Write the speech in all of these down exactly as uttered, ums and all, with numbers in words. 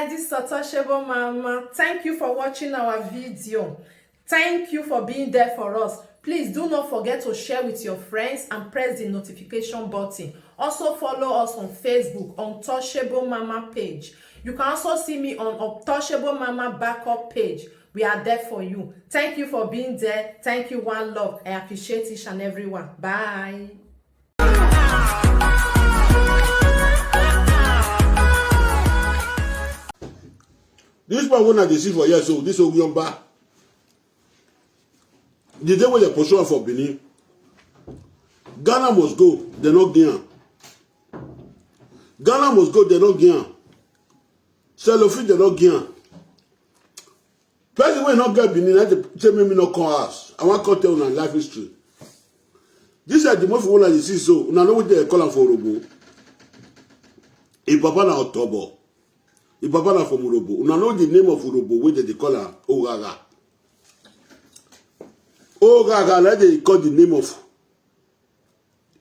This is Untouchable Mama. Thank you for watching our video. Thank you for being there for us. Please do not forget to share with your friends and press the notification button. Also follow us on Facebook, Untouchable Mama page. You can also see me on Untouchable Mama backup page. We are there for you. Thank you for being there. Thank you, one love. I appreciate each and every one. Bye. This one wey I dey see for here so, this Ogunba, the day wey dem pursue am for Benin, Ghana must go, dem no give am. Ghana must go, dem no give am. Cellophane, dem no give am. Person wey no get Benin, na dey say make me no come house. I wan come tell una life history. This is the most wey una dey see so. Una know wetin dem call am for Urhobo? Im papa na Otobo. Im papa na from Urhobo. Una know the name of Urhobo wey dem dey call am? Ogaga. Ogaga, na dey call the name of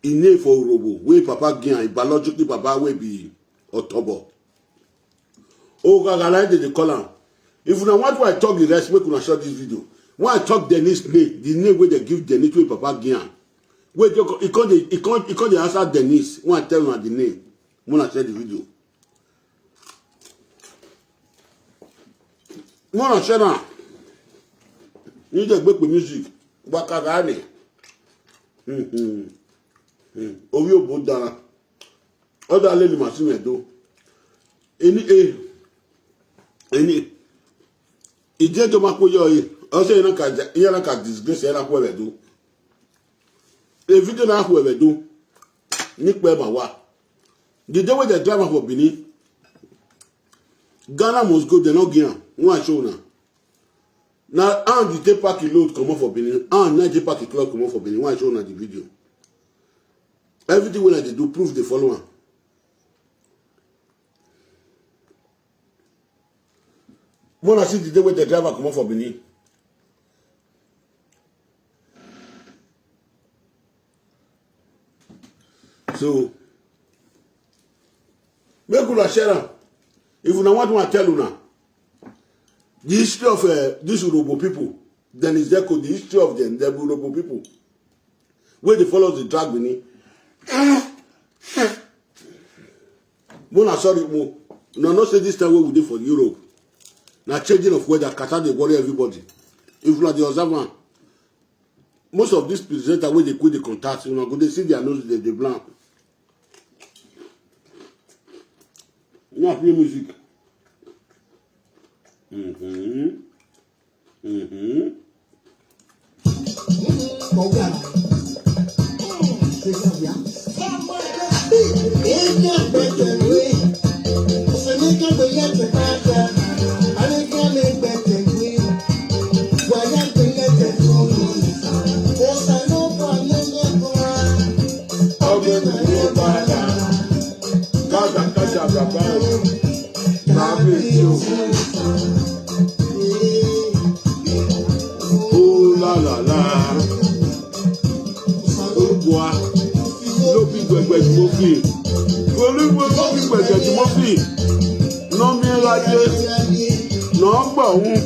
im name for Urhobo, wey papa give am, im biological papa wey be Otobo. Ogaga, na dey dey call am. If una want, why I talk the rest, make una share this video. Why I talk Dennis name, the name wey dem give Dennis, wey papa give am. Wey dey co-, e come dey, e come, e come dey answer Dennis. Why I tell una the name? Make una share the video. Make una share am. You just make the music. Bakagani. Mm-hmm. Mm. Orí òbó dára. Ọ̀dà alẹ́ ni màá sí mi ẹ̀dọ́. Ẹni e. Ẹni. Ìdí ẹjọ́ máa kó yọ yìí. Ọ̀sẹ̀ yìí náà kà já, ìyá náà kà disgrace, ìyá náà kó ẹ̀rẹ̀ dó. A video náà kó ẹ̀rẹ̀ dó. Nípa ẹ̀ mà wá. The day wey dem drive am for Benin, Ghana must go, dem no give am. Why I show una? Na hand e take pack e load comot for Benin. Hand na e take pack e cloth comot for Benin. Why I show una the video? Everything wey I dey do, proof dey follow am. Make una see the day wey dem drive am comot for Benin. So, make una share am. If una want, una tell una. The history of, uh, these Urhobo people, Dennis Zeko, the history of them, the Urhobo people, wey dey follow the drag Benin. Make una sorry, mo. Una know say this time wey we dey for Europe, na changing of weather, catarrh dey worry everybody. If una dey observe am, most of these presenters wey dey quick dey contact, una go dey see their nose dey, dey blank. Una play music. Mm-hmm. Mm-hmm. Oh la la la. Olúwa, no be gbẹgbẹ tí mo fi. Olúwa, no be gbẹgbẹ tí mo fi. Nà mí ráyé, nà gbà òun.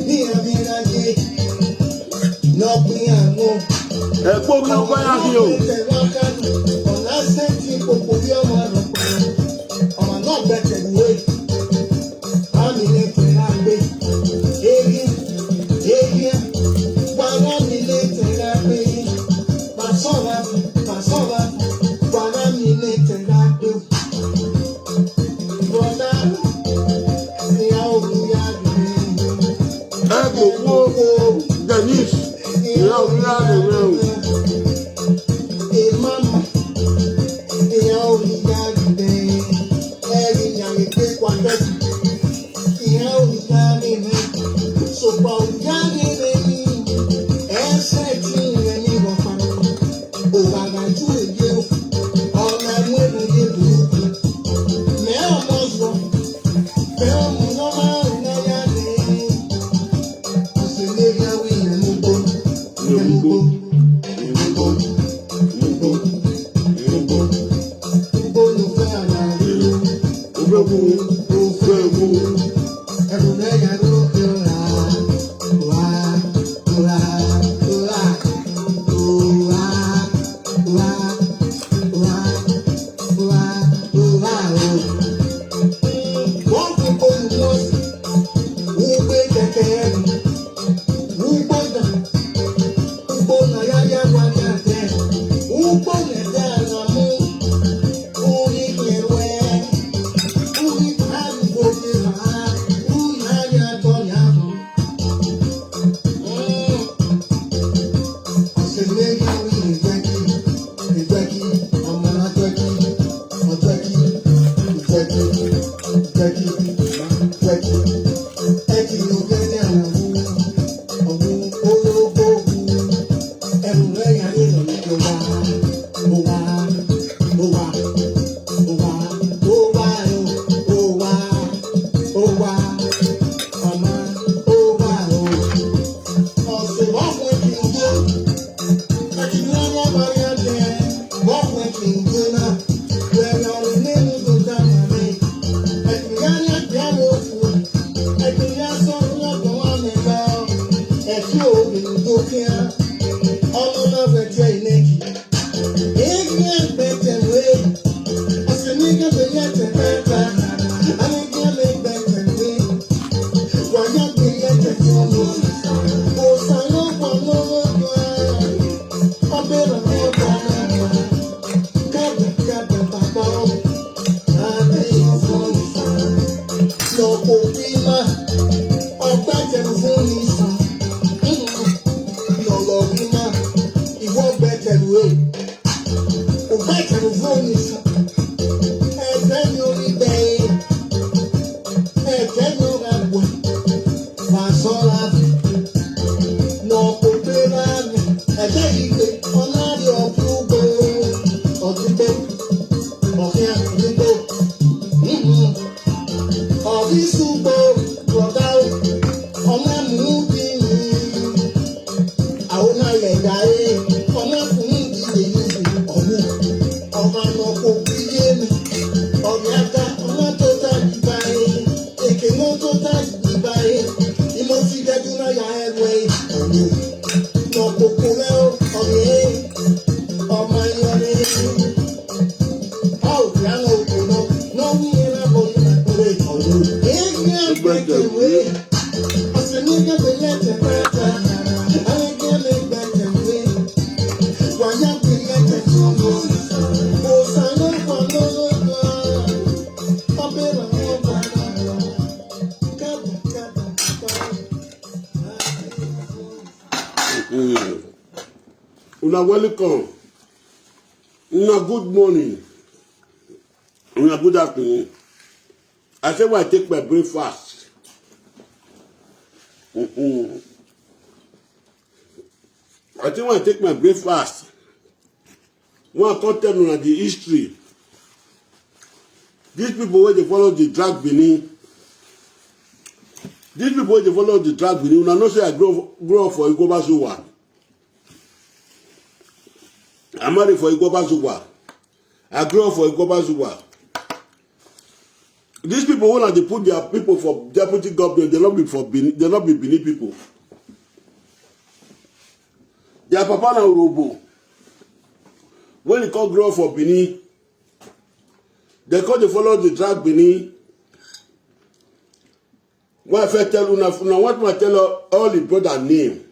Ẹ kó kí ló bá yá kí o. Ẹ kò kú o, Dennis, ìyá òun yá lè rẹ o. Una welcome. Una good morning. Una good afternoon. I say when I take my breakfast. Mm-mm. I think when I take my breakfast, when I come tell una the history, these people wey dey follow the drag Benin, these people wey dey follow the drag Benin, una know say I grow grow up for Igobazuwa. I marry for Igobazuwa. I grow up for Igobazuwa. These people wey dey put their people for deputy government, they no be for Benin, they no be Benin people. Their papa na Urhobo. When he come grow up for Benin, they come dey follow the drag Benin. When I first tell una, una want me tell all, all the brother name.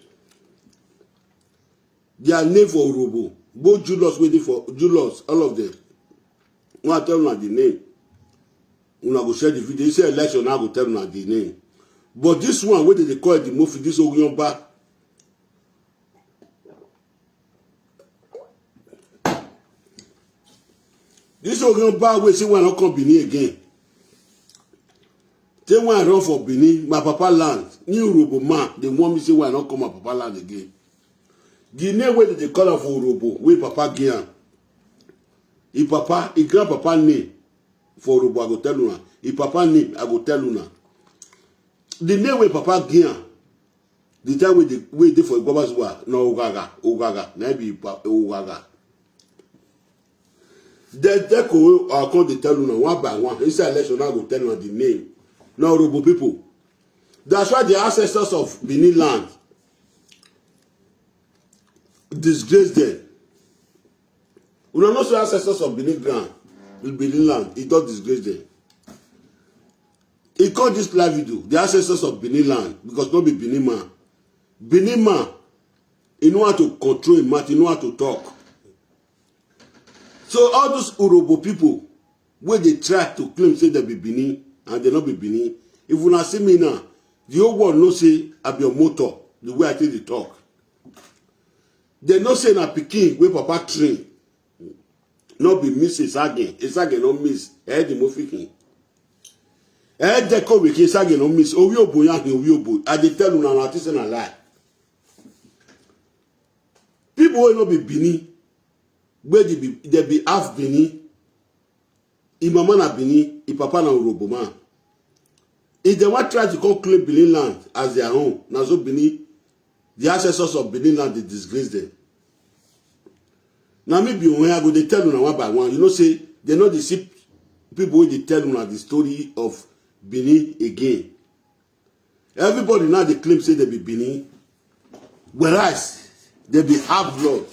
Their name for Urhobo, both Julius wey dey for Julius, all of them. When I tell una the name, una go share the video. You say election, I go tell una the name. But this one wey dey dey call the Mofi, this Ogunyoba, this Ogunyoba wey say when I no come Benin again. Say when I run for Benin, my papa land, new Urhobo man, they want me say when I no come my papa land again. The name wey they dey call am for Urhobo, wey papa give am. Him papa, him grandpapa name for Urhobo, I go tell una. Him papa name, I go tell una. The name wey papa give am, the time wey dey wey dey for Igobazuwa, na Ogaga, Ogaga, na him be him pa-, Ogaga. Then Deko, I come dey tell una one by one. Inside election, I go tell una the name. Na Urhobo people. That's why the ancestors of Benin land disgrace them. Una know say ancestors of Benin ground, Benin land, e don disgrace them. E call this live video, the ancestors of Benin land, because no be Benin man. Benin man, e know how to control him mouth, e know how to talk. So all those Urhobo people wey dey try to claim say dem be Benin and dem no be Benin, if una see me now, the whole world know say I be Omoto, the way I take dey talk. Dem know say na pikin wey papa train, no be Miss Esage. Esage no miss. Eh, the Mofikin. Eh, Deko Wiki, Esage no miss. Owi Obo yan hin, Owi Obo. I dey tell una, una think say na lie. People wey no be Benin, wey dey be, dey be half Benin. Im mama na Benin, im papa na Urhobo man. If dem wan try to come claim Benin land as their own, na so Benin, the ancestors of Benin land dey disgrace them. Na me be Owen, I go dey tell una one by one. You know say dem no dey see people wey dey tell una the story of Benin again. Everybody now dey claim say dem be Benin, whereas dem be half blood.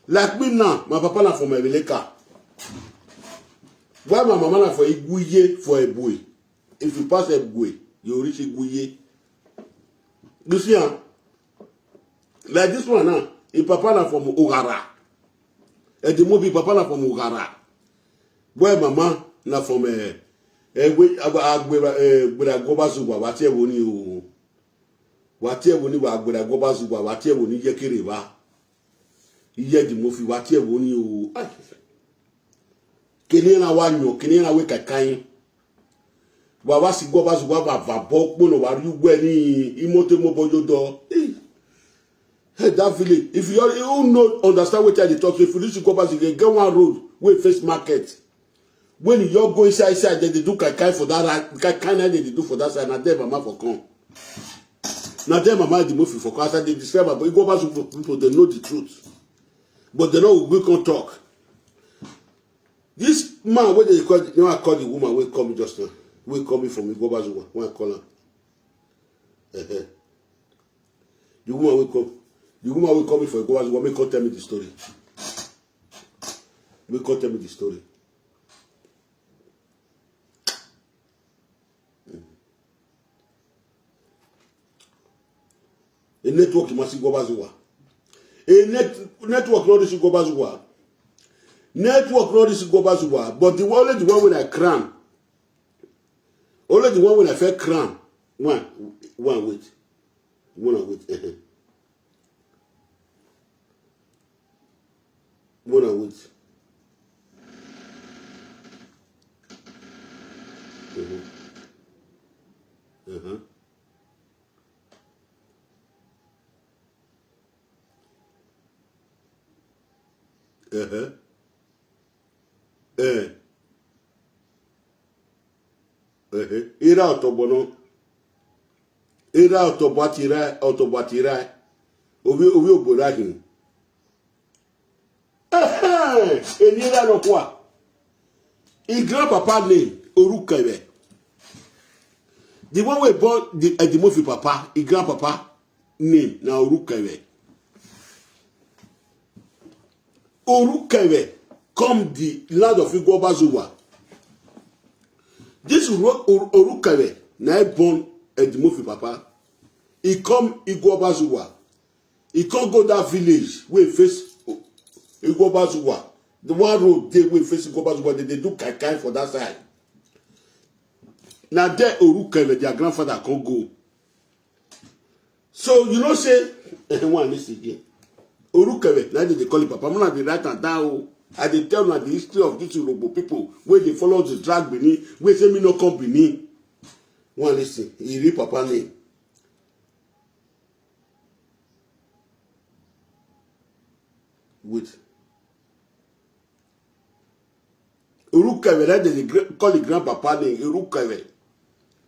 Like me now, my papa na from Ebeleka, while my mama na for Iguiye for Ebue. If you pass Ebue, you reach Iguiye. You see am? Like this one now, im papa na from Ogara. Edimobi papa na from Ogara. Boy mama na from eh, eh, we- Agbe- Agbe- eh, Gbera Goba Zugwa, wati ewo ni o. Wati ewo ni wa Gbera Goba Zugwa, wati ewo ni Yekere wa. Iye di mo fi wati ewo ni o. Ai. Kini na wa nyo, kini na we kakai. Wa wa si Goba Zugwa wa va bo kpono wa ri ugwe ni imote mo bojo do. Eh. Hey, that village. If you, you no understand what I dey talk, if you reach Goba Zugwa, get one road wey face market. When you go inside, inside, dem dey do kaikai for that right, kaikai na dem dey do for that side. Na there mama for come. Na there mama the movie for come. As I dey describe am, but Goba Zugwa people, dem know the truth. But dem no go come talk. This man wey dem call, you know, I call the woman wey call me just now, wey call me from Goba Zugwa, wey I call am. Uh-huh. The woman wey call, the woman wey call me for Goba Zugwa, make come tell me the story. Make come tell me the story. A network must go back. A net, network no dey go back. Network no dey go back. But the one, only the one wey I cram. Only the one wey I fit cram. One, one wait. One wait. One wait. Uh-huh. Uh-huh. Uh-huh. Eh. Uh-huh. Ira otobono. Ira otobatira, otobatira. Obi, obi oborahin. Ehe, eni ira no kwa. His grandpapa name, Orukere. The one wey born the Edimofi papa, his grandpapa name na Orukere. Orukere come the land of Igbo Bazuwa. This Oro-, Oro-, Orukere na him born Edimofi papa. He come Igbo Bazuwa. He come go that village wey face Igbo Bazuwa. The one road dey wey face Igbo Bazuwa, they dey do kaikai for that side. Na there Orukere, their grandfather, come go. So you know say, one listen again. Orukere, na dey dey call him papa. Muna dey write am down o. I dey tell una the history of these Urhobo people wey dey follow the drag Benin, wey say me no come Benin. One listen, he read papa name. Wait. Urukere, that dey gra-, call the grandpapa name, Urukere.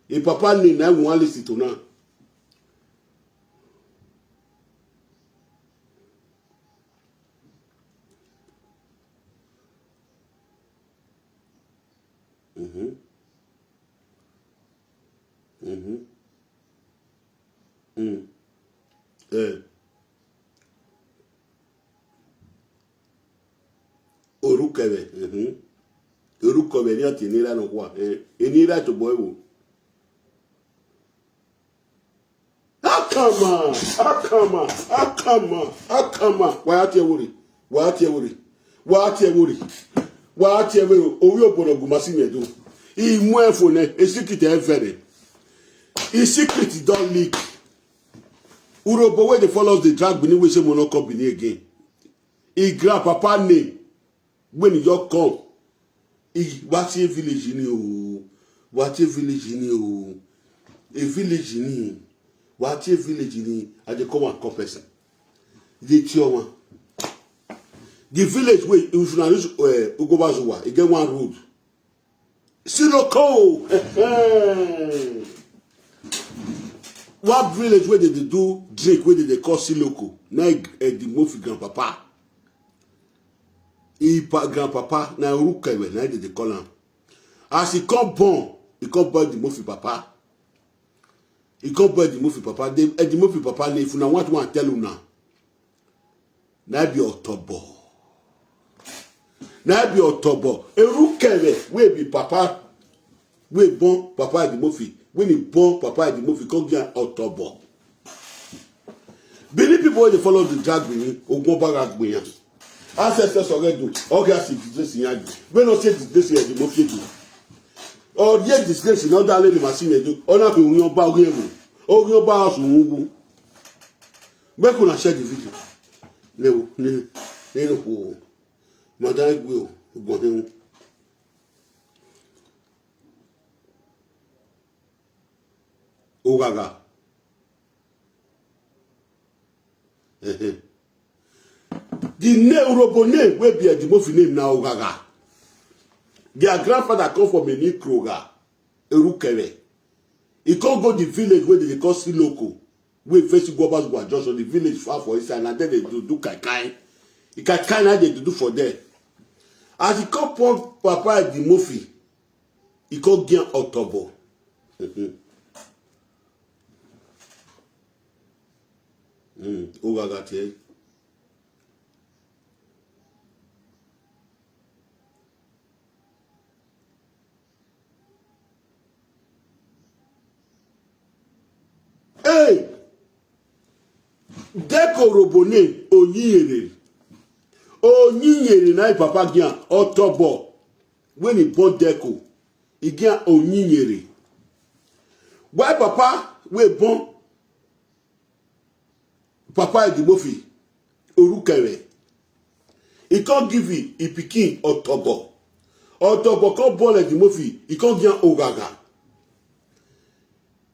His papa name, na one listen to now. Mm-hmm. Mm-hmm. Ewe, mhm. Orúkọ rẹ̀ ni ọ̀tí ní ìlànà wa. Eh, eni ra to boy wo. Akama, akama, akama, akama. Wa ya tie wori. Wa ya tie wori. Wa ya tie wori. Wa ya tie wori. Owi obodo gumasi medo. Imu efo ne, esikite efere. His secret don leak. Urobo wey dey follow us dey drag Benin wey say mo no come Benin again. His grandpapa name wey he just come. He Watie village ni o. Watie village ni o. A village ni. Watie village ni. I dey call one call person. Dey tell one. The village wey if una reach uh, Ugobazuwa, e get one road. Siloko. One village wey dey dey do drink wey dey dey call Siloko. Na eh, the Mofi grandpapa. He pa grandpapa na Orukewe na dey dey call am. As he come born, he come born the Mofi papa. He come born the Mofi papa. The, eh, the Mofi papa name if una want one tell una. Na be Otobo. Na be Otobo. Erukere wey be papa wey born papa Edimofi. When he born papa Edimofi, come get Otobo. Benin people wey dey follow the drag Benin, ogun ọba ra gbìyàn. Ancestors already do. Okay, as it is this year. When not say disgrace Edimofi do. Or yet disgrace in other lady machine do. Or not be ogun ọba ogun ewu. Ogun ọba house ogun. Make una share the video. Ne ne ne no ko. Madam Igwe o, Igwe o. Ogaga. Ehe. The name Urobo name wey be Edimofi name na Ogaga. Their grandfather come from Enikroga, Erukere. He come go the village wey dey dey call Siloko, wey face Gwabazugwa junction, the village far for inside, na there dey do do kaikai. The kaikai na dey do do for there. As he come pour Papa Edimofi, he come give am Otobo. Mm, Ogaga tie. Hey! Deko Robo name Onyiyere. Onyiyere na him papa give am Otobo. When he born Deko, he give am Onyiyere. Why papa wey born Papa Edimofi Orukere, he come give him him pikin Otobo. Otobo come born Edimofi, he come give am Ogaga.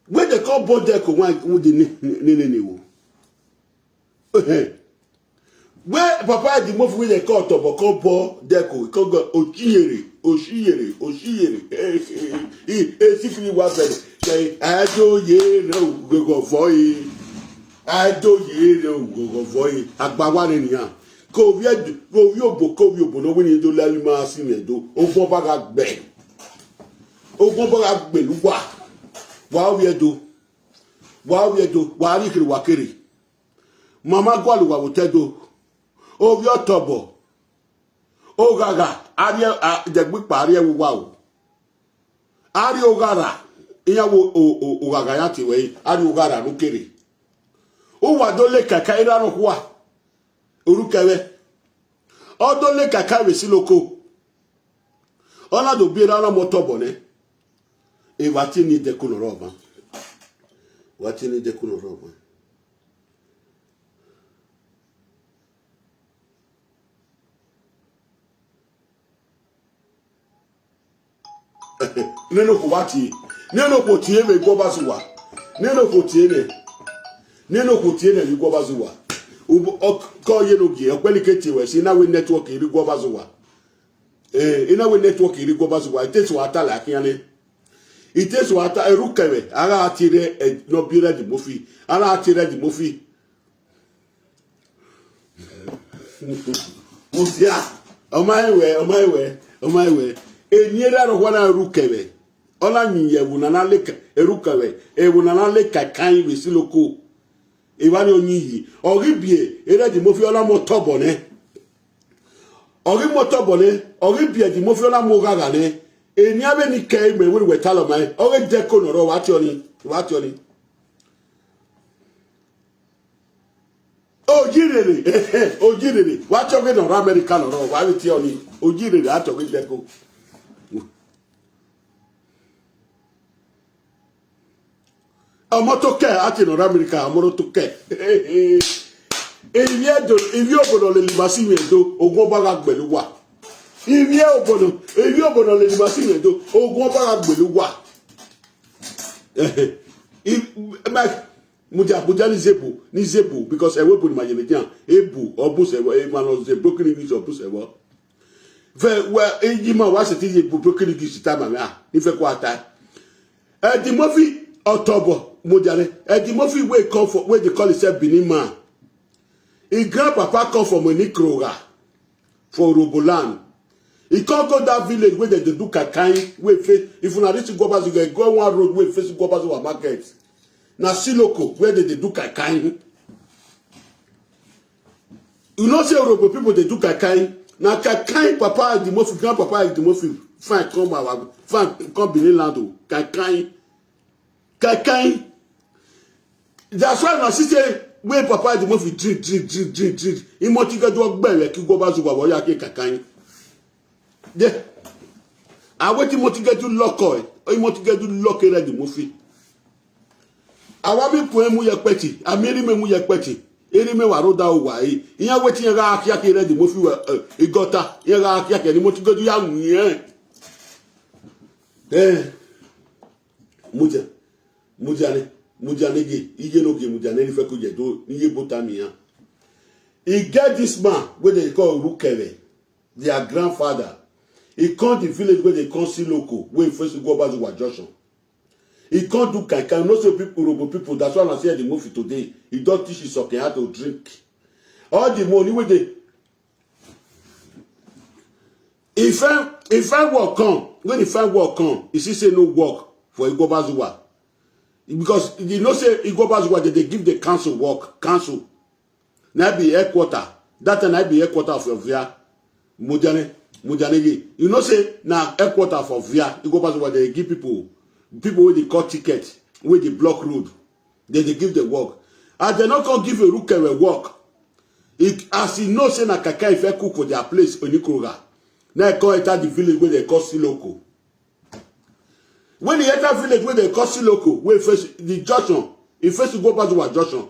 When they come born Deko, why would the name name name wo? Where Papa Edimofi wey dey call Otobo come pour Deko, he come go Oshiyere, Oshiyere, Oshiyere. Eh, eh, eh, eh, secret warfare. Say, "Adoye re ugogo foye. Adoye re ugogo foye." Agbawa re niyan. Ko vi ed-, ko vi obo, ko vi obo, no wini do lali ma si me do. Ogun ba ga gbe. Ogun ba ga gbe luwa. Wa wi edo. Wa wi edo. Wa ri kiri wa kiri. Mama gwalu wa wotedo. Ovi Otobo. Ogaga. Ari a degbipa ari ewuwa o. Ari ogara. Iya wo o o ogaga ya ti we. Ari ogara no kere. O wa do le kaka ira no kwa. Orukere. O do le kaka we Siloko. Ona do bi ra na mo Otobo ne. E wa ti ni de kuno roba. Wa ti ni de kuno roba. Neno ko wati. Neno ko tie me go bazuwa. Neno ko tie ne. Neno ko tie ne ni go bazuwa. Ubo ko ye no gi. Opeli ke tie we si na we network iri go bazuwa. Eh, ina we network iri go bazuwa. Ite so ata la kiane. Ite so ata Erukere. Ara atire e no bi re di mofi. Ara atire di mofi. Usia. Oma ewe, oma ewe, oma ewe. Eni era ro wana Erukere. Ona nyi ye wuna na leka Erukere. E wuna na leka kan we Siloko. Iwani onyiyi. Ogibie, era di mofi ona mo Otobo ne. Ori moto bole, ori bi Eddie Murphy ola mo gaga ne. Eni ave ni ke me we we talo mai. Ori Deco no ro wa ti oni, wa ti oni. Ojirere, ojirere. Wa ti ori no America no ro, wa ti oni. Ojirere a ti ori Deco. Ọmọ tó kẹ́ àti ìnọ̀rọ̀ Amẹ́ríkà, ọmọ tó kẹ́. Èyí ẹ̀dọ̀, èyí òbòdò lè lè máa sí ìyẹn tó, ogun ọba ra gbẹ̀lú wà. Èyí òbòdò, èyí òbòdò lè lè máa sí ìyẹn tó, ogun ọba ra gbẹ̀lú wà. Muja, muja ni zebo, ni zebo, because ẹ̀wọ́ ìbò ni màá yẹ lè jẹun, èbò, ọ̀bùsẹ̀wọ̀, ẹ̀ máa lọ zebo, kí ni English ọ̀bùsẹ̀wọ̀? Ve we ejima wa se ti ye bu broken English ta ma mi a ni fe ko ata. Eddie Murphy Otobo Mojale. Eddie Murphy wey come for, wey dey call himself Benin man. Him grandpapa come from Onikroga for Urobo land. He come go that village where they dey do kakai, wey face, if una reach Gobazu, you go one road wey face Gobazu market. Na Siloko where they dey do kakai. You know say Urhobo people dey do kakai. Na kakai papa Eddie Murphy, grandpapa Eddie Murphy, fine come our, fine come Benin land o. Kakai. Kakai. That's why una see say wey papa Eddie Murphy drink, drink, drink, drink, drink. He must get to gbẹrẹ kí Gobazu wa wọ́yà kí kakai. Then, I wait him to get to lock oil. He must get to lock Eddie Murphy. Àwa mi kun emu yẹpẹtì, àmì eré mi mu yẹpẹtì, eré mi wà ló dá o wà yìí. Ìyẹn wé tí yẹn ra kíákí rẹ dì mo fi wẹ ìgọ́ta, yẹn ra kíákí ni mo ti gbójú yà wù yẹn. Ẹ mo jẹ, mo jẹ ane, mo jẹ ane ge, iye no ge, mo jẹ ane ni fẹ ko jẹ do, ni ye bota mi yan. E get this man wey dey call Rukere, their grandfather. He come the village wey dey call Siloko, wey face go Obazuwa junction. He come do kaikai. You know say people, Urhobo people, that's why I say the movie today. He don teach his soke how to drink. All the money wey dey, if I, if I work come, when if I work come, he see say no work for Igbo Obazuwa. Because you know say Igbo Obazuwa, they dey give the council work, council. Na be headquarter. That time na be headquarter of Ovia. Mujane, Mujanegi. You know say na headquarter for Ovia. You go pass over there, give people, people wey dey cut ticket, wey dey block road. They dey give the work. As they no come give Erukewe work, it, as he know say na Kaka Ife cook for their place, Onikroga. Now he come enter the village wey they call Siloko. When he enter village wey they call Siloko, wey face the junction, he face go pass one junction.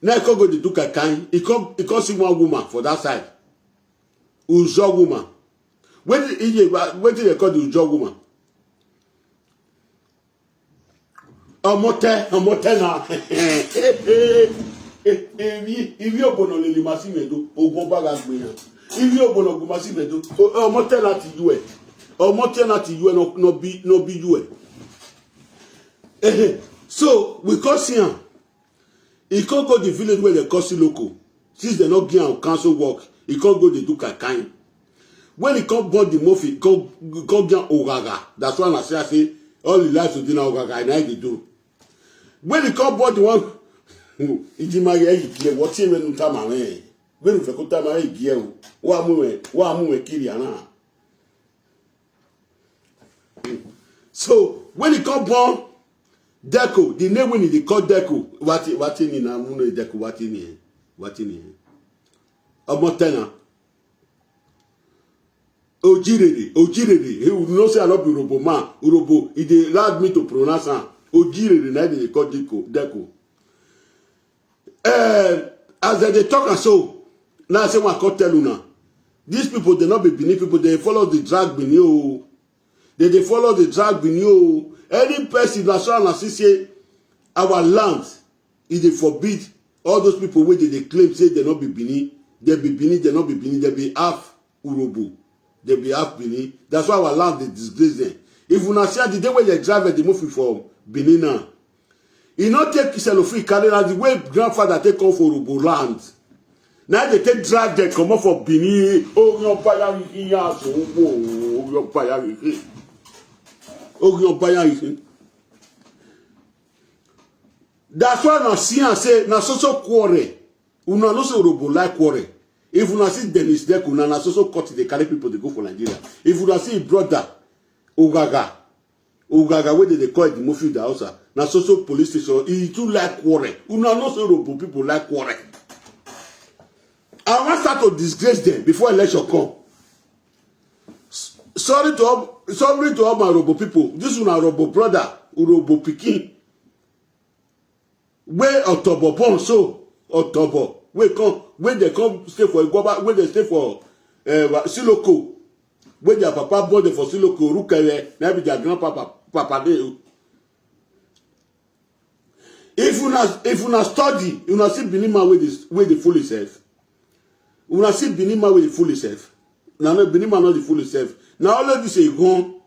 Now he come go dey do kakai. He come, he come see one woman for that side. Ujo woman. Wetin he dey, wetin they call the Ujo woman? Omote, omote na. Evi, evi obono lili masimedo, ogun baga gbeyan. Evi obono gun masimedo, omote na ti yue. Omote na ti yue, no, no be, no be yue. Eh, so we come see am. He come go the village where they call Siloko. Since they no give am council work, he come go dey do kakai. When he come born the Murphy, come, come get Ogaga. That's why I say, I say, all the life today na Ogaga, na he dey do. When he come born the one, Ijima ye, he get what he went to Tamale. When he go Tamale, he get, wa mu we, wa mu we kiri ana. So when he come born Deco, the name when he dey call Deco, what, what in na mu no Deco, what in, what in. Omo tena. Ojirere, Ojirere. He will know say I no be Urhobo man. Urhobo, he dey allow me to pronounce am. Ojirere, na dey call Deco, Deco. Eh, as they dey talk am so, now I say one come tell una. These people, they no be Benin people. They follow the drag Benin o. They dey follow the drag Benin o. Any person na so na see say our land, e dey forbid all those people wey dey dey claim say they no be Benin, they be Benin, they no be Benin, they be half Urhobo, they be half Benin. That's why our land dey disgrace them. If una see the day wey they drive the movie for Benin now, e no take Selofin carry na the way grandfather take come for Urhobo land. Now they take drive them comot for Benin. Ogun ọba ya wihi ya so wo, ogun ọba ya wihi. Ogun ọba ya wihi. That's why na see am say na so so quarrel. Una know say Urhobo like quarrel. If una see Dennis Deko, na na so so court dey carry people dey go for Nigeria. If una see him brother Ogaga, Ogaga wey dey dey call the Murphy the Hausa, na so so police station. He too like quarrel. Una know say Urhobo people like quarrel. I wan start to disgrace them before election come. Sorry to all, sorry to all my Urhobo people. This una Urhobo brother, Urhobo pikin. Wey Otobo born so, Otobo wey come, wey dey come stay for Igboba, wey dey stay for uh, Siloko, wey their papa born dey for Siloko, Rukere, na be their grandpapa papa dey. If una if una study, una see Benin man wey dey wey dey fool himself. Una see Benin man wey dey fool himself. Na no Benin man no dey fool himself. Na only this a gone.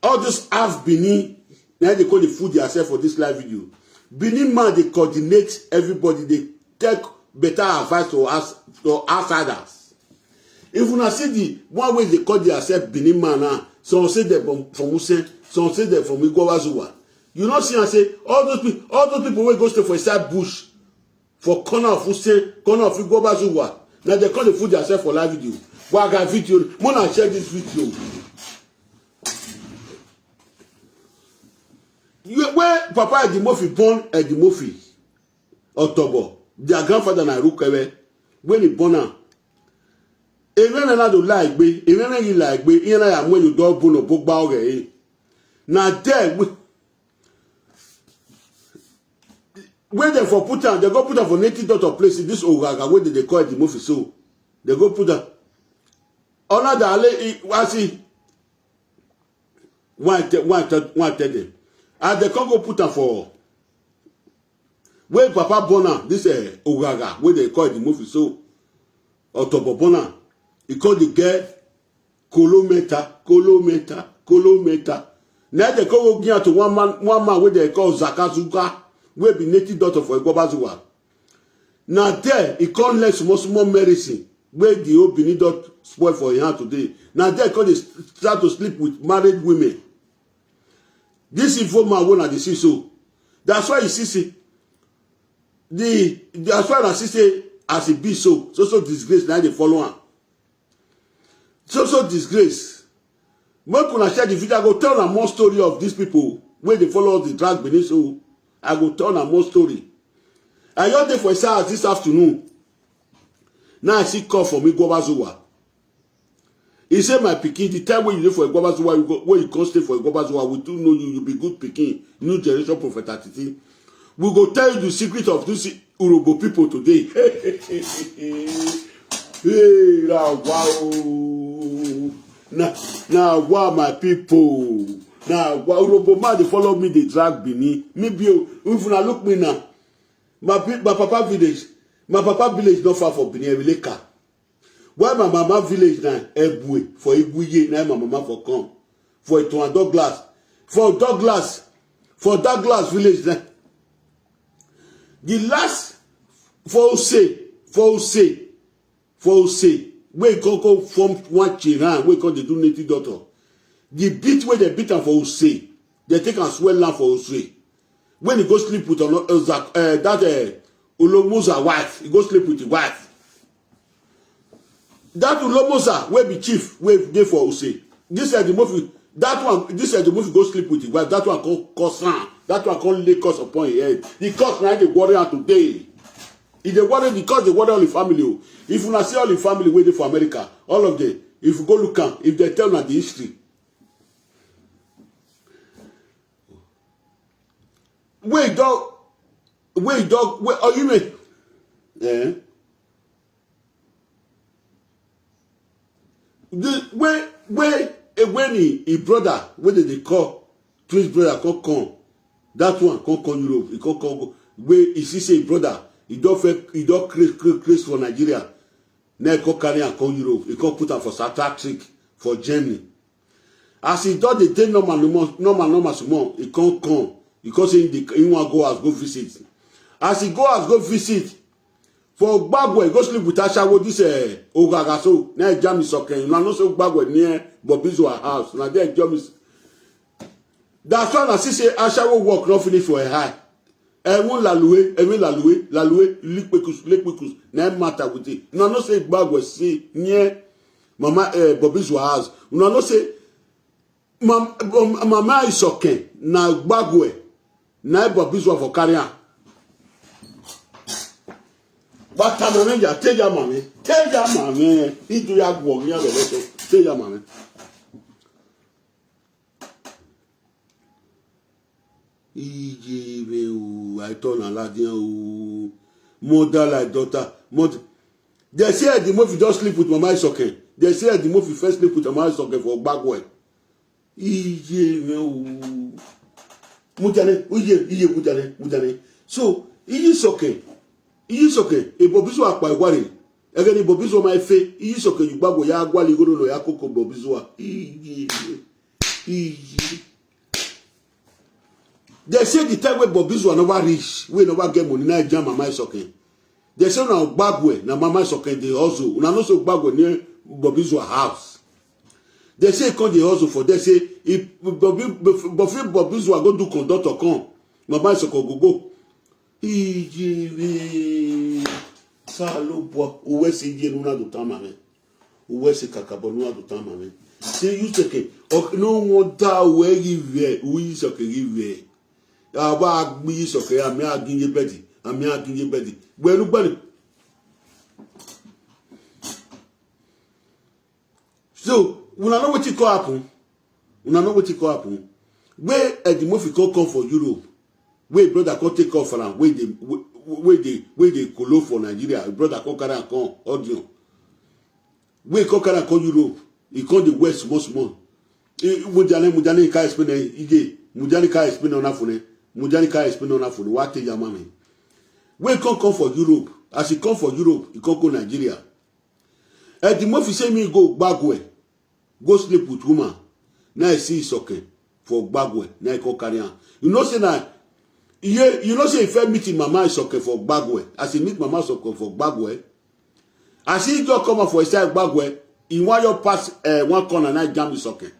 All this half Benin, na they call the food yourself for this live video. Benin man dey coordinate everybody, dey take better advice to us to outsiders. If una see the one wey dey call yourself Benin man now, some say dem from from Usen, some say dem from Igbobazuwa. You no see am say all those people, all those people wey go stay for inside bush, for corner of Usen, corner of Igbobazuwa, na they call the food yourself for live video. Waga video, more na share this video. You where Papa Eddie Murphy born Eddie Murphy, Otobo, their grandfather na Rukere, when he born am. Ewene na do like be, ewene yi like be, iyana ya mwe you do bono bogba oge. Na there we wey dem for put am, dem go put am for native doctor place. This Ogaga wey dem dey call Eddie Murphy so, dem go put am. Ona da ale wasi one tell one tell one tell dem as dem come go put am for wey papa born am. This uh, Ogaga wey dem call Eddie Murphy so, Otobo born am. E come dey get kolo meta, kolo meta, kolo meta. Na dem come go give am to one man, one man wey dem call Zakazuka, wey be native doctor for Igbobazuwa. Na there e come learn small small medicine wey the whole Benin don spoil for him hand today. Na there e come dey start to sleep with married women. This informer wey una dey see so, that's why you see say the that's why una see say as e be so, so so disgrace na dey follow am. So so disgrace. Make una share the video. I go tell una more story of these people wey dey follow us dey drag Benin so. I go tell una more story. I just dey for inside house this afternoon. Now I see call for me go Bazowa. He say my pikin, the time wey you dey for Igbobazuwa, you go wey you come stay for Igbobazuwa, we too know you, you be good pikin, new generation prophet Atiti. We go tell you the secret of this Urhobo people today. Hey, na wa o. Na na wa my people. Na wa Urhobo man dey follow me dey drag Benin. Me be o, if una look me now, my pe- my papa village, my papa village not far for Benin, Eweleka. Why my mama village na Ebue for Iguye, na my mama for come. For Etoan Douglas. For Douglas. For Douglas village na. The last for Ose, for Ose, for Ose, wey come come form one Chiran, wey come dey do native doctor. The beat wey dem beat am for Ose, dem take am swell am for Ose. When he go sleep with Ono- uh, Zak- uh, that uh, Olomuza wife, he go sleep with his wife. That Olomuza wey be chief wey dey for Ose, this uh, the movie, that one, this uh, the movie go sleep with his wife. That one come curse am. That one come lay curse upon his head. The curse na dey worry am today. E dey worry the curse dey worry all the family o. If una see all the family wey dey for America, all of them, if you go look am, if they tell una the history, wey don wey don wey or you may eh the wey wey eh, when he, he brother wey dey dey call twins brother come come that one come come Europe, he come come go wey he see say him brother he don fẹ́ he don craze craze craze for Nigeria. Na he come carry am come Europe, he come put am for psychiatric for Germany. As he don dey dey normal normal normal normal small, he come come, he come say he dey he wan go house go visit. As he go house go visit for Gbagwe, he go sleep with ashawo this uh, Ogaga so na he jam his socket. Una know say Gbagwe near Bobizo house, na there he jam his. That's why I see say ashawo work no finish for a high. Ewon lalue, ewon lalue, lalue, likpekus, likpekus. Na matter with it. Una know say Gbagwe say near Mama eh, Bobby's house. Una know say Mam, um, Mama Isoke na Gbagwe na Bobby's for carry am. But mama ya, tell your mommy, tell your mommy. He do ya go ya so. Tell your mommy. Ije me o, I turn Aladian o. Mother like daughter. Mother. They say the movie just sleep with Mama Isoke. They say the movie first sleep with Mama Isoke for Gbagwe. Ije me o. Mujane, ije, ije, mujane, mujane. So, Isoke, Isoke, e Bobby's akpa iwari. Again, e Bobby's my fe. Isoke, you Gbagwe ya gwali go no ya koko Bobby's. Ije, ije. They say the time when Bobby's never reach, we never get money, now jam Mama Isoke. They say na Gbagwe, na Mama Isoke dey hustle. Una know say Gbagwe near Bobby's house. They say come dey hustle for there. Say if Bobby, Bobby, Bobby's go do conductor come, Mama Isoke go go. Ijiri salo bo uwe si je nuna do tamame. Uwe si kakabo nuna do tamame. Say you take it. No wonder where you were, we Isoke you were. Aba agbi Isoke, ami aginye bedi, ami aginye bedi. Gbenu gbenu. So, una know wetin come happen? Una know wetin come happen? Wey Eddie Murphy come come for Europe, wey brother come take off for am, wey dey wey dey wey dey kolo for Nigeria, brother come carry am come audience. Wey come carry am come Europe, e come dey wear small small. Mujane, Mujane ka explain ije, Mujane ka explain ona fune, Mujane ka explain ona fune. Wa te yamame. Wey come come for Europe, as e come for Europe, e come go Nigeria. Eddie Murphy say me go Gbagwe, go sleep with woman. Now I see Isoke for Gbagwe, now I come carry am. You know say na, you, you know say if I meet him Mama Isoke for Gbagwe, as he meet Mama Isoke for Gbagwe, as he just come out for inside Gbagwe, he wan just pass uh, one corner, now jam Isoke.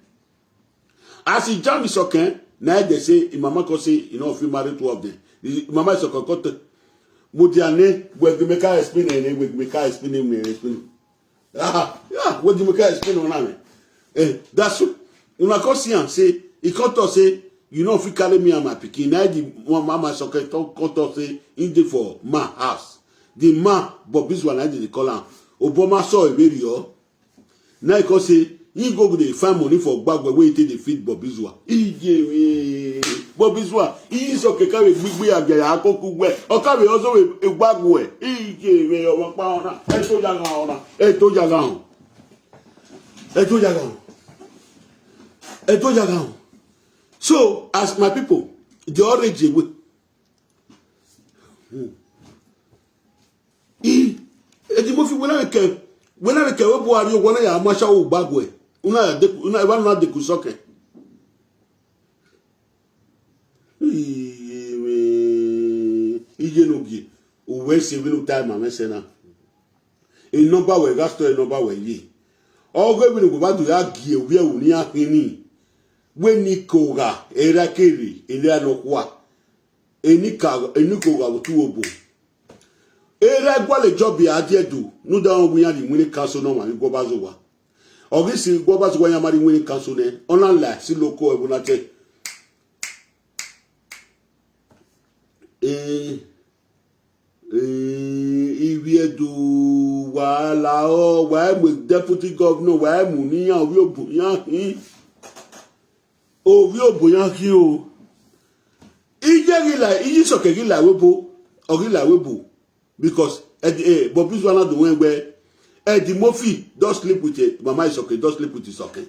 As he jam Isoke, now they say, him mama come say, you know, if you marry two of them. Him mama Isoke come tell, Mudiane, we make her explain, we make her explain, we explain. Ah, yeah, what do you make explain on that? Eh, that's una come see am say, he come talk say, you know, if you carry me and my pikin, now the one Mama Isoke come talk say, he dey for my house. The man, Bobby's one, I dey call am. Oboma saw a video. Now he come say, he go dey find money for Gbagwe wey he take dey feed Bobby's one. He dey Bobby's one. He is okay carry gbigbe agaya akoko gbe. O carry also a Gbagwe. He dey me o pa ona. E to jaga ona. E to jaga on. E to jaga on. E to jaga on. So, as my people, the orange way. Hmm. I Eddie Murphy wena ke wena ke we Buhari o wena ya masha o Gbagwe. Una de una wena de kusoke. Iye no gi. Uwe se winu time amesena. E number we gasto e number we ye. Ogwe winu go badu ya gi e we uni ahini. We ni koga era keri ele anokwa. Enika eniko ga tu obo. Era gwale job ya diedu. Nu da on winya di wini kaso no ma mi gwo bazo wa. Ogisi gwo bazo wa ya mari wini kaso ne. Ona la si loko e wona te. Eh, eh, ibi edu wa la o wa mu deputy governor wa mu ni ya wi obu ya hin. Obi obo yan ki o. Ije gila, ije soke gila webo, o gila webo. Because eh, eh, Bobby's one of the way where Eddie Murphy don't sleep with it. Mama is okay, don't sleep with his okay.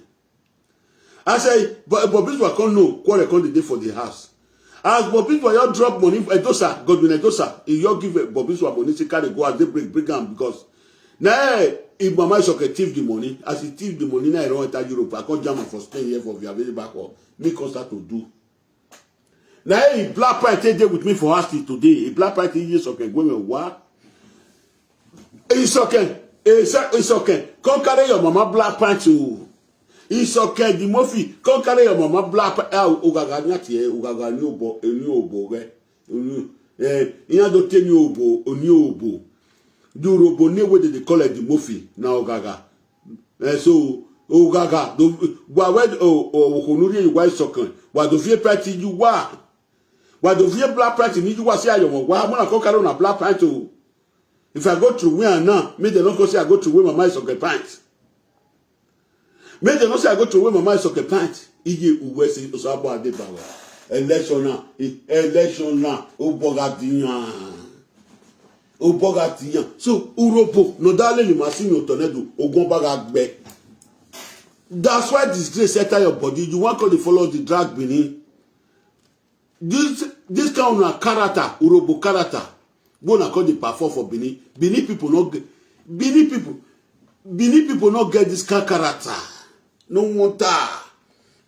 I say, but Bobby's one come no, quarrel come the day for the house. As Bobby's one you drop money, Edosa, Godwin Edosa, he you give Bobby's one money to carry go as they bring bring am because now eh, if Mama is okay, thief the money. As he thief the money, now he don't enter Europe. I come jam am for Spain here for Via Verde back home. Me come start to do. Now hey, black pie take dey with me for house till today. A black pie take years okay, go me wa. It's okay. It's, it's okay. Come carry your mama black pant too. It's okay. The Murphy. Come carry your mama black pant. Ah, ugaga nyati eh. Ugaga ni obo. Ni obo eh. Ni Eh, iyan do te ni obo, oni obo. The Urhobo name wey dem dey call Eddie Murphy na Ogaga. Eh, so Ogaga, the, wa we o o konuri wa sokan. Wa do fie party you wa. Wa do fie black party ni you wa si ayo wa. Mo na ko karo na black party o. If I go through where now, me dem no go say I go through where my mind socket pants. Make dem no say I go throw away my mind socket pants. Iye uwe si Osabo Adebawa. Election now, e- election now. Oboga diyan. Oboga diyan. So Urhobo, no dale ni masini otonedu, ogun baga gbe. That's why disgrace enter your body. You wan come dey follow the drag Benin. This this kind of character, Urhobo character, go na come dey perform for Benin. Benin people no get Benin people Benin people no get this kind character. No wonder.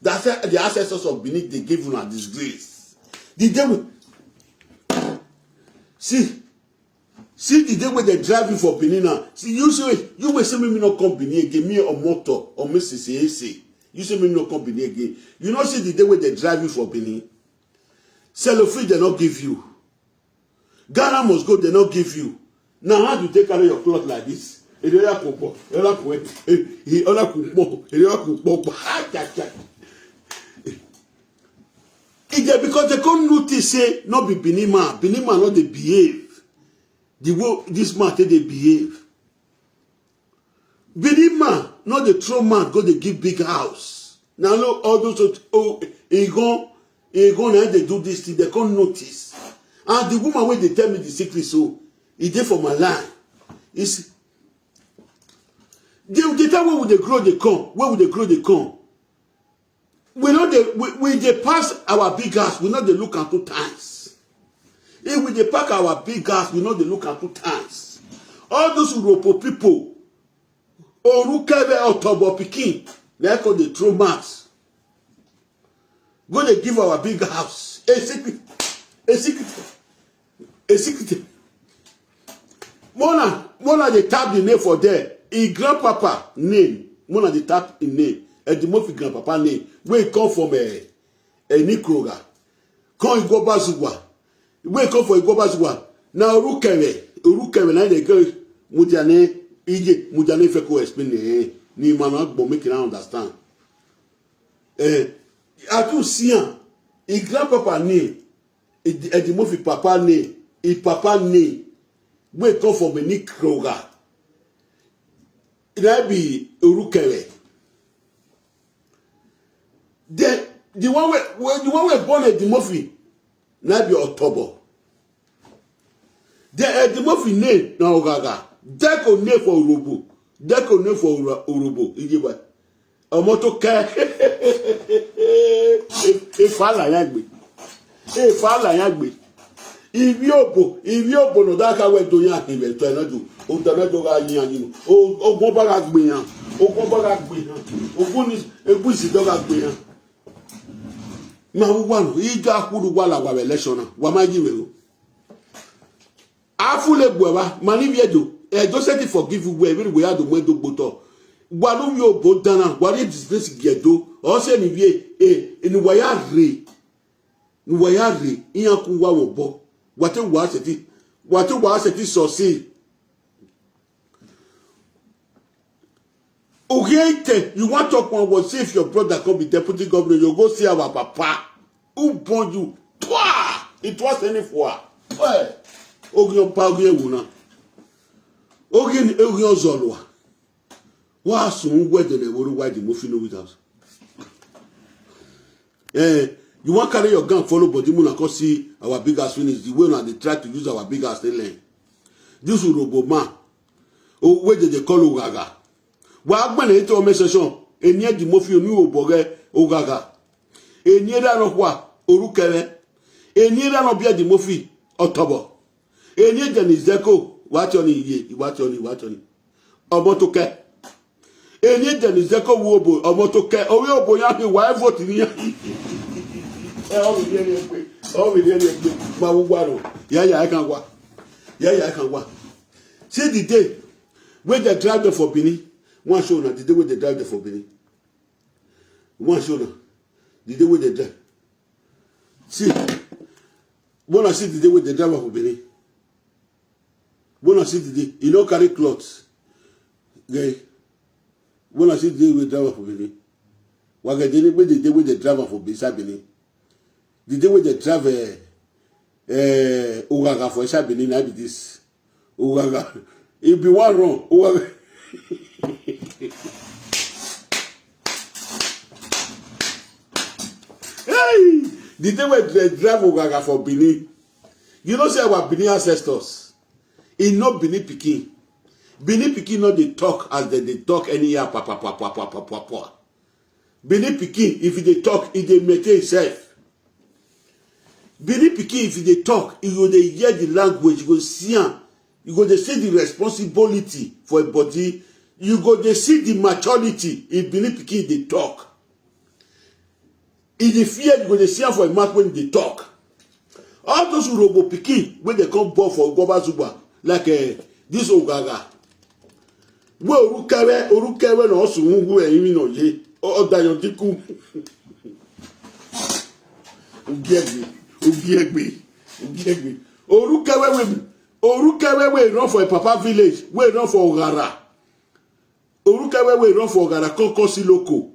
That's why the ancestors of Benin dey give una disgrace. The day we see see the day wey dem drive you for Benin now. See you say you wey say make me no come Benin again. Me or motor or me say say say you say make me no come Benin again. You no see the day wey dem drive you for Benin. Cellophane dem no give you. Ghana must go, dem no give you. Na how you take carry your cloth like this? Ere ya ko po, ere ya ko e, e, ere ya ko po, ere ya ko po. If they, because they come notice say no be Benin man, Benin man no dey behave the way this man take dey behave. Benin man no dey throw mouth go dey give big house. Na no all those sort oh e gon e gon na dey do this thing, they come notice. And the woman wey dey tell me the secret so e dey for my line. Is the the time wey we dey grow dey come, wey we dey grow dey come, we no dey we, we dey pass our big house, we no dey look am two times. If we dey pack our big house, we no dey look am two times. All those Urhobo people, Orukere Otobo pikin, na e come dey throw mouth go dey give our big house a secret, a secret, a secret. Mona Mona dey tap the name for there. Him grandpapa name, Mona dey tap him name, Eddie Murphy grandpapa name, wey come from eh, Enikroga. Come Igbo Bazugwa. Wey come for Igbo Bazugwa. Na Orukere, Orukere na dey go Mujane, Ije Mujane Feko explain eh. Ni mama gbo make na understand. Eh, I do see am. Him grandpapa name, Eddie Murphy papa name, him papa name, wey come from Enikroga. Na be Orukere. Then the one wey wey- the one wey born Eddie Murphy na be Otobo. Then Eddie Murphy name na Ogaga. Deko name for Urhobo. Deko name for Ura- Urhobo. Iye ba. Ọmọ tó kẹ́ efa làyà gbé efa làyà gbé ibi òbò ibi òbò nà dáká wẹ̀ tó yàn àhìnbẹ̀ tó ẹ̀ náà jù ó dáná tó ká yín àyìn ogun bá ka gbé yàn ogun bá ka gbé yàn ogun ní egun ìsìndọ́ ka gbé yàn. Máa wú wà nù ìjọ àkúrú wà làwà rẹ̀ lẹ́sọ̀nà wà má yí rẹ̀ o. Afule bwaba mani viedo edo seti forgive we we we ado mwe do gboto. Walu yo bo dana wari disgrace gedo o se ni vie e ni waya re ni waya re iyan ku wa wo bo wate wa seti wate wa seti so si. Ogeite, you want talk one word, see if your brother come be deputy governor, you go see our papa. Who born you? Twa! It was any for her. Ogion pa ogion wuna. Ogion ogion zolwa. Wa sun wede le woru wa di mo finu with us. Eh, you wan carry your gun follow body muna come see our big ass finish the way una dey try to use our big ass take learn. This Urhobo man, oh, wey dey dey call Ogaga. Wa agbana ete ome session, eni edi mo fi onu obo re Ogaga. Eni era no kwa Orukere. Eni era no bi edi mo fi Otobo. Eni ede ni zeko, wa ti oni iye, wa ti oni, wa ti oni. Ọmọ tó kẹ́. Eni ede ni zeko wo obo, ọmọ tó kẹ́. Owe obo ya fi wa vote ni ya. Eh, o mi ni egbe. O mi ni egbe. Ma wo wa ro. Ya ya I can wa. Ya ya I can wa. See the day wey they drive them for Benin. One show na the day wey they drive them for Benin. One show na the day wey they drive. See, When I see the day wey dem drive am for Benin, when I see the day, e no carry cloth. Okay. When I see the day wey dem drive am for Benin, wagedene wey the day wey dem drive am for inside Benin, the day wey dem drive uh, uh, Ogaga for inside Benin, na be this. Ogaga, e be one run. Ogaga. Hey, the day wey dem drive Ogaga for Benin, you know say our Benin ancestors, e no Benin pikin. Benin pikin no dey talk as dem dey talk anyhow, pa pa pa pa pa pa pa pa. Benin pikin, if e dey talk, e dey maintain himself. Benin pikin, if e dey talk, you go dey hear the language, you go see am, you go dey see the responsibility for im body, you go dey see the maturity if Benin pikin dey talk. E dey fear, you go dey see am for im mouth when e dey talk. All those urhobo pikin wey dem come born for Goba Zuba, like uh, this Ogaga, wey Orukewe, Orukewe na Osunwugwu Eyimi na Oye, Odayo Diku. Ogiegbe, Ogiegbe, Ogiegbe. Orukewe wey, Orukewe wey run for im papa village, wey run for Ogara. Orukewe wey run for Ogara, come come see Loko.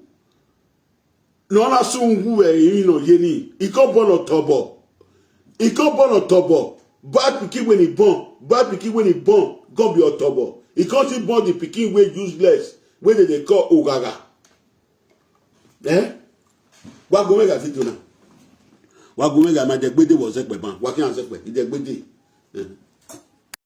Na Osunwugwu Eyimi na Oye ni. E come born Otobo. E come born Otobo. Bad pikin wey e born, bad pikin wey e born, come be Otobo. E come still born the pikin wey useless, wey dem dey call Ogaga. Eh? Wa go mega fit do na. Wa go mega ma de gbede wo zepe ban. Wa ki an zepe, de gbede. Eh.